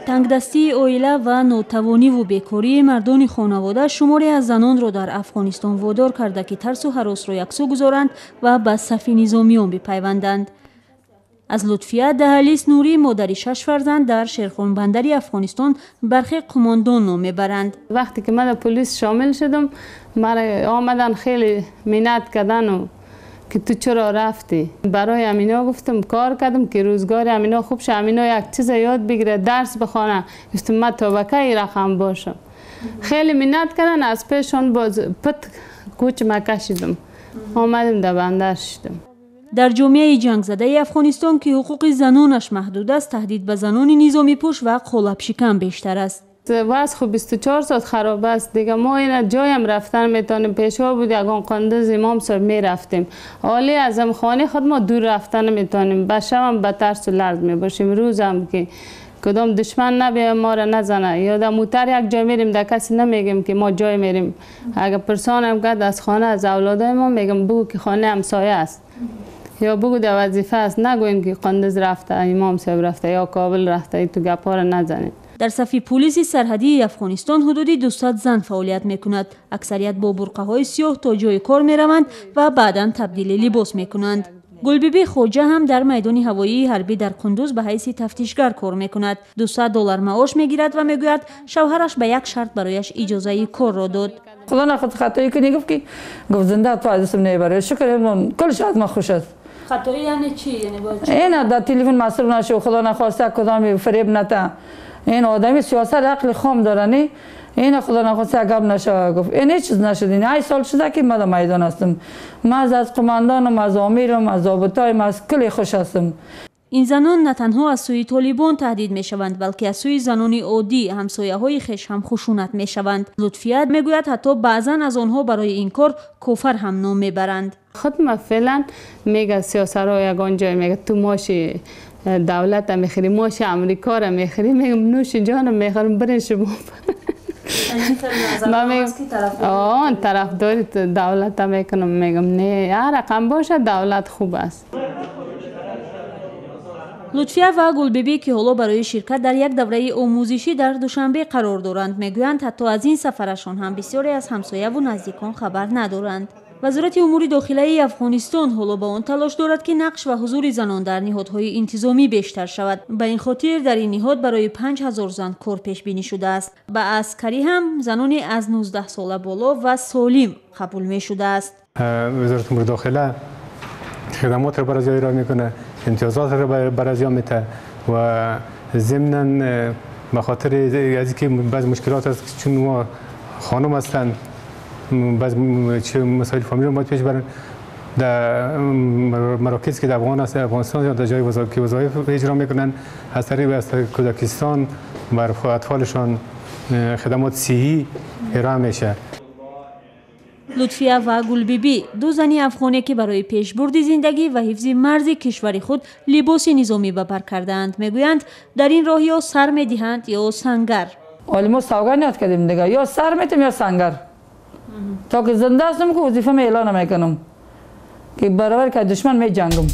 Тангдастии оила ва нотавониву бекории мардони хонавода шуморе аз занонро дар Афғонистон водор карда, ки тарсу ҳаросро яксӯ гузоранд ва ба сафи низомиён бипайванданд. Аз Лутфия Даҳалис Нурӣ, модари шаш фарзанд, дар Шерхонбандари Афғонистон бархе қумондон ном мебаранд. Вақте ки ман дар полис шомил шудам, мара омадан, хеле миннат кардану, ки ту чаро рафтӣ. Барои амино гуфтам, кор кардам, ки рӯзгори амино хуб ша, амино як чиз ёд бигирад, дарс бихонад. Гуфтам, ман то ба кай рақам бошам? Хеле миннат кардан, аз пешон боз пит кӯч макашидам, омадам, дар бандар шудам. Дар ҷомеаи ҷангзадаи Афғонистон, ки ҳуқуқи занонаш маҳдуд аст, таҳдид ба занони низомипӯш ва қолабшикан бештар аст. وضع خو 24 ساعت خراب است دیگه. ما این جایم رفتن میتونیم. پیشوا بود، یگان قندز امام صاحب می رفتیم. حالی از خانه خود ما دور رفتن میتونیم. به شب به ترس و لرز می باشیم، روزم که کدام دشمن نبیه ما را نزنه. یا در موتر یک جای میریم، در کسی نمیگیم که ما جای میریم. اگر پرسان هم کرد از خانه، از اولادای ما، میگم بگو که خانه همسایه است یا بگو در وظیفه است. نگوین که قندز رفته، امام صاحب رفته یا کابل رفته. تو گپا را نزنید. Дар сафи пулиси сарҳадии Афғонистон ҳудуди 200 зан фаъолият мекунад. Аксарият бо бурқаҳои сиёҳ то ҷои кор мераванд ва баъдан табдили либос мекунанд. Гулбибӣ Хоҷа ҳам дар майдони ҳавоии ҳарбӣ дар Қундуз ба ҳайси тафтишгар кор мекунад. 200 доллар маош мегирад ва мегӯяд, шавҳараш ба як шарт барояш иҷозаи корро дод. Худо нахоҳад, хатоӣ кунӣ, гуфт, ки гуфт, зинда ту аз дастам намебарӣ. Шукр, кулш аз ма хуш аст. Хатоӣ яъне чӣ? Ина дар телефон масруф нашу, худо нахоста кудоми фиреб ната. Ин одами сиёсат ақли хом дора, не? Ина худо нахоста гап нашава, гуфт. Ин ҳеҷ чиз нашуд. Ин 8 сол шуда, ки ма дар майдон ҳастам. Ман аз қумандонам, аз омирам, аз зобитаем, аз куле хуш ҳастам. Ин занон на танҳо аз сӯи толибон таҳдид мешаванд, балки аз сӯи занони оддӣ, ҳамсояҳои хеш ҳам хушунат мешаванд. Лутфия мегӯяд, ҳатто баъзан аз онҳо барои ин кор кофар ҳам ном мебаранд. Худ ма феълан мега сиёсаро, ягон ҷой мега, ту моши давлата мехӯри, моши амрикоро мехӯри. Мегам, нӯши ҷонам, мехӯрам, бирин шумо. Он тарафдори давлата мекунам. Мегам, не, ҳар рақам бошад, давлат хуб аст. Лутфия ва Гулбибӣ, ки ҳоло барои ширкат дар як давраи омӯзишӣ дар Душанбе қарор доранд, мегӯянд, ҳатто аз ин сафарашон ҳам бисёре аз ҳамсояву наздикон хабар надоранд. Вазорати умури дохилаи Афғонистон ҳоло ба он талош дорад, ки нақш ва ҳузури занон дар ниҳодҳои интизомӣ бештар шавад. Ба ин хотир дар ин ниҳод барои 5000 зан кор пешбинӣ шудааст. Ба аскарӣ ҳам занони аз 19 сола боло ва солим қабул мешудааст. Вазорати умури дохила خدمات رو برای ارائه میکنه، امتیازات رو برای میده و ضمنا به خاطر از اینکه بعض مشکلات است، چون ما خانم هستند، بعض مسائل فامیلی رو باید پیش برن، در مراکز که در افغان است، افغانستان یا در جای که وظایف اجرا میکنن، از طریق از کودکستان بر اطفالشان خدمات صحی ارائه میشه. Лутфия ва Гулбибӣ, ду зани афғоне, ки барои пешбурди зиндагӣ ва ҳифзи марзи кишвари худ либоси низомӣ ба бар кардаанд, мегӯянд, дар ин роҳ ё сар медиҳанд, ё сангар. Оли мо савганд ёд кардем дига, ё сар метем, ё сангар. То ки зинда ҳастам, ки вазифа эълон мекунам, ки баробар ки душман меҷангам.